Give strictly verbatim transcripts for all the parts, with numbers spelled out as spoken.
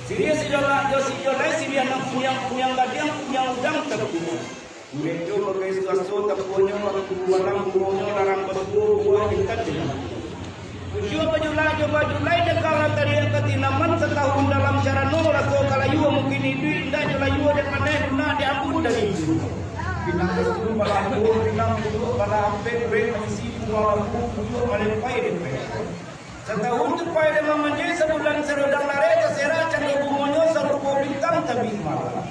Siriah si jalak jo si jalai, siriah nan kuniang, kuniang gadiang, kuniang udang takuah. Urek jo bagai suaso takuahnyo, wakatu balang buronyo, larang batuo buah intan jo. Tujuah bajulak jo bajulai, daganglah tariak katinaman, satahun dalam carano, raso ka layua mungkin iduik, indak jo layua dek paneh, lunak dek ambun dari ibu. Pinang rasul balambo, pinang buruak bala ampek, urek manyisi di mua lambu, buyuak malepai dek pek. Satahun tupai dek mamanjai, sabulan sarodang lareh, taserak cando bungonyo, sarupo bintang tabik malam.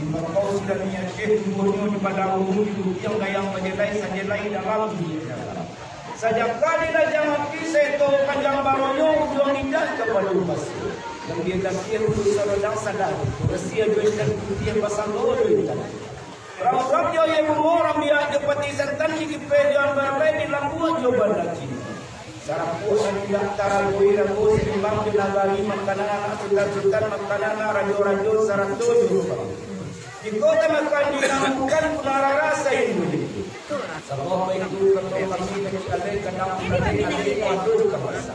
Di bakau sudah niat, eh, tumbuahnyo di padang gurun, di lubiang dayang bajelai, sajelai dalam biyek dalam. Sajaka di lajang api, saeto panjang baronyo, ujuang lidah kapado pasir. Labiah gasiah ulu sarodang sadar, gasiah jo intan putiah basanggo jo intan. Raup-raup jo aia bungo, rambiak jo pati santan, di kipeh jo ambar lai, di lambuak jo banda cina. Sarapuak nan indak taragoi rago, saimbang jo nagari, makanan anak sutan-sutan, makanan anak rajo-rajo, sarato jo urang. Jikok tamakan di nan bukan, punah rara sainduik. Sabab baitu kato kami, kecek alai, gadang bulan alai, pado ka basa.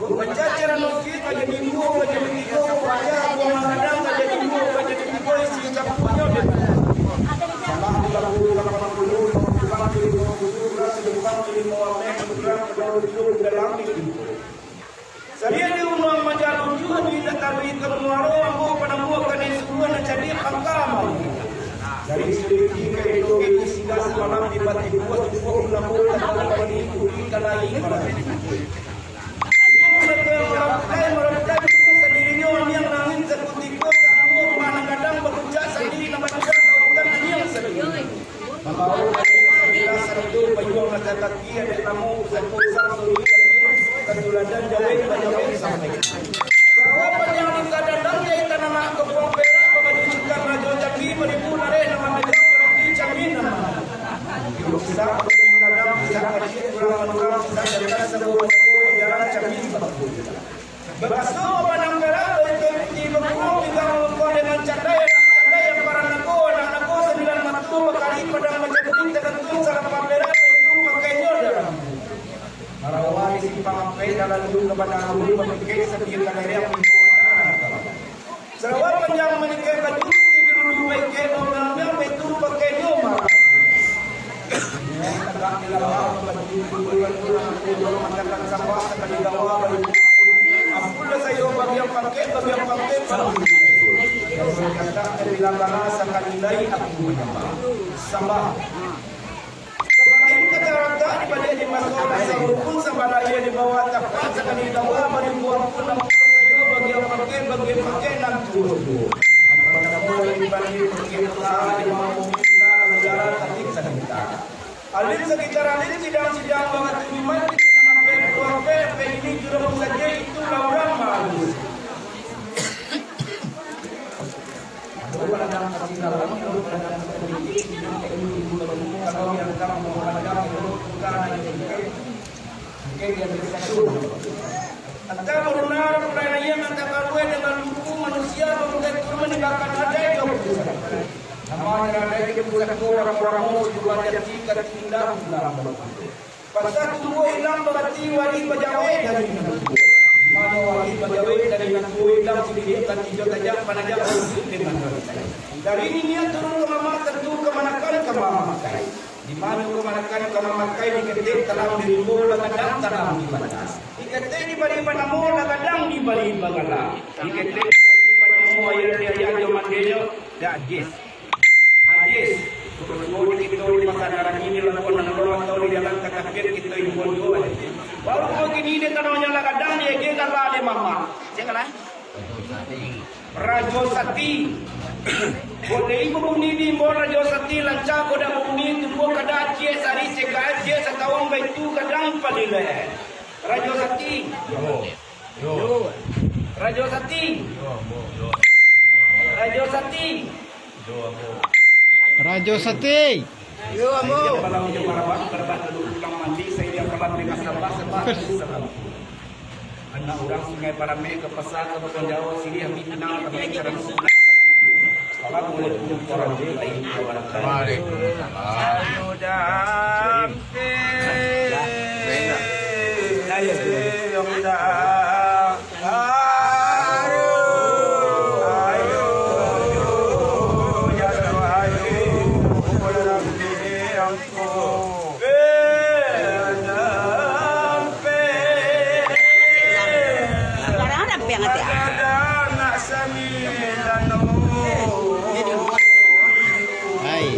Bacaca rano ciek ka jadi duo, ka jadi tigo, bacaca abuah gadang ka jadi duo, ka jadi tigo, isi capuaknyo dek. Salah di labuah lapan puluah, lapan puluah, lapan puluah, lapan puluah, lapan puluah, lapan puluah, lapan puluah, lapan puluah, lapan puluah, lapan puluah, lapan puluah, lapan puluah. Sariah di unuang maja lucu, di indak taruih ka muaro, ambo panamuah kanai suruah nan cadiak pangka ambo. Dari suliki ka indo ini, singgah samalam di Batipuah, cukuik lambo ka dalam padi, putih ka lai, marah. Marantai, marantai, itu sandirinyo, aniang nangin sakutiko, sambuah rumah nan gadang, bakucak sandiri, nan bakucak, lautan aniang sandiri. Mambaok aniang sabila sarato, payuang nan sakaki, adaik lamo, pusako usang, sori, kaki, katuladan, jawek, bajawek, sampai. Sarawa panjang di kadadang, jaitan anak kapuang perak, babaju cikar, rajo candi, baribu lareh, nan mamegak, barati camin, nan mana. Di rusak, kadang, rusak, kacik, kurang, kurang, rusak, jalan, sabo, jalan, camin, baku. Bakaso manang perak, baitu putih bakuruang, pinggang lengkong dengan candai, anak candai yang paran nago, anak nago sambilan mato, bakari padang macabuik, tagantuang sarapa perak, baitu pakainyo dalam. Marawa di simpang ampek, dalam dulu ka padang gurun, bapikek sabiang kalereng, sarawa panjang manikai baju, di biru baikek, bau ngambiang, baitu pakainyo marah. Tagak di lambah, baju kukulan, matakan sambah, sakali gawa, baju ampun. Ampun lah sayo, bagian pakai, bagian pakai, bagian. Yang berkata, terbilang bala, sakali lai aku manyambah. Sambah. Sabalun kata rata, di baliak di maso, rasa rukun, sambalah iyo di bawah tapak, sakali gawa, baribu ampun, ampun lah sayo, bagian pakai, bagian pakai, nan tuo-tuo. Ampun, ampun, di baliak, pakai, pakai, di bawah, mungkin, nah, udara, tapi, sakita. Alim sakitar alim, sidang-sidang bangatunyuman, pimpinan ampek, ketua ampek, ampek ini jurang saja, itulah urang bagus. Kalau ladang kacil dalam, kalau ladang kacil tinggi, kalau yang kamu memandang, kalau tukar dan juga, mungkin dia bisa turun. Antah barunar, pulai raya, antah karuai dengan buku manusia, bamukai turun meninggalkan adai jauh pusat. Nama yang adai di pusat tu, orang-orang mau juga jadi kat indah, pulang. Pasal tumbuah ilang barati wali bajawek dari nan tuo. Mano wali bajawek dari nan tuo, ilang siridik, katijo tajam, panajam, khusus dengan rantai. Dari niniak turun ka mamak, tantu kamanakan ka mamakai. Di mano kamanakan ka mamakai, di ketek talang di rimbo, lah gadang talang di banda. Di ketek dibari banamo, lah gadang dibari bangala. Di ketek dibari banamo, aia di aia jo mandinyo, dak jis. Ajis, suruah kito di pasar Narangi, di labuah nan lorong atau di jalan ka Kapian, kito imbau juo. Baru kini di tanonyo lah gadang, di ege gala di mamak. Sia gala? Rajo Sati. Kok dari babuni di imbau Rajo Sati, lanca kok dak babuni, tumbuah kada aciek, sari cegak aciek, satahun baitu gadang palilek. Rajo Sati. Yo. Yo. Rajo Sati. Yo, ambo. Yo. Rajo Sati. Yo, ambo. Rajo Sati. Yo, ambo. Saya dia palang dia marabak, marabak lalu pulang mandi, saya dia palang dengan sabar, sabar, sabar. Anak urang Sungai Parameh ka pasar, ka Bakuang Jawa, siriah minang, tapi cara pulang. Assalamualaikum warahmatullahi wabarakatuh. Waalaikumsalam. Anu dampé. Dah, dah, dah. Yang dah. Aduh. Yang hati. Hai.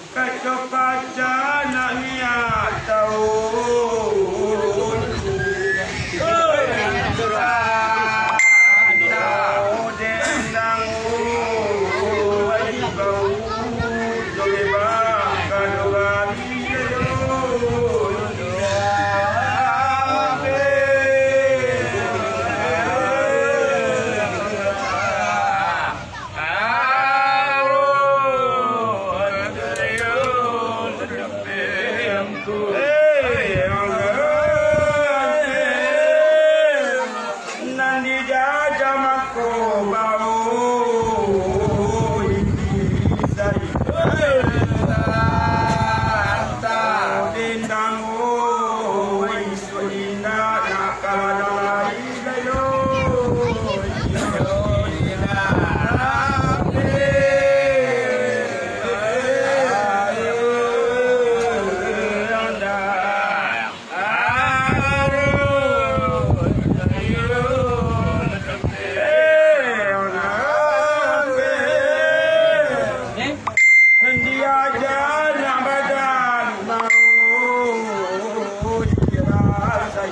Kaco-kaco nak niat tahu. Nan dijajah mako bawo. Dendang, oi. Diaja nak badan mau dirasai.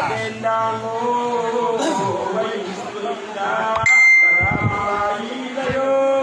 Dendang, oi, sudah ramai layo.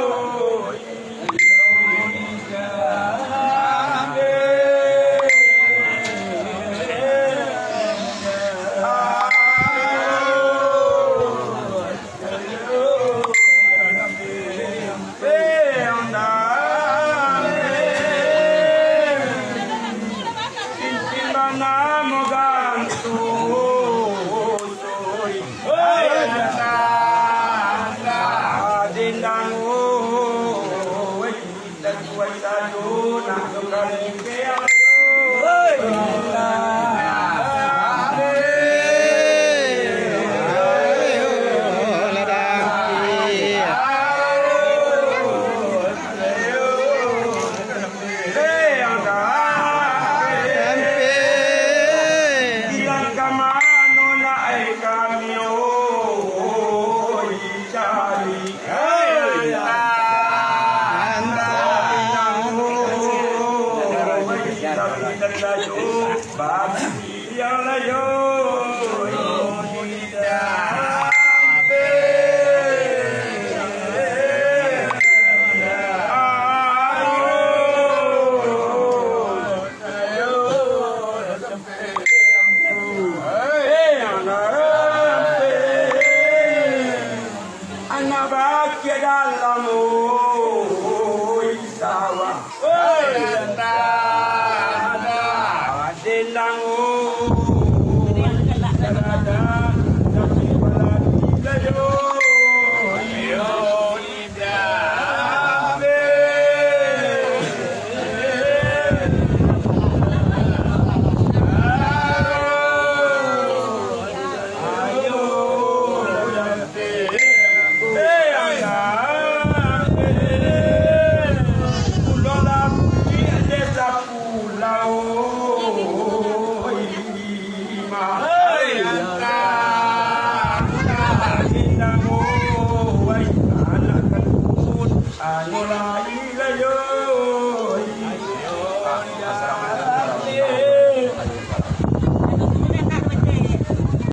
Anak bakeh dalam, oi, sawah. Oi, dendang,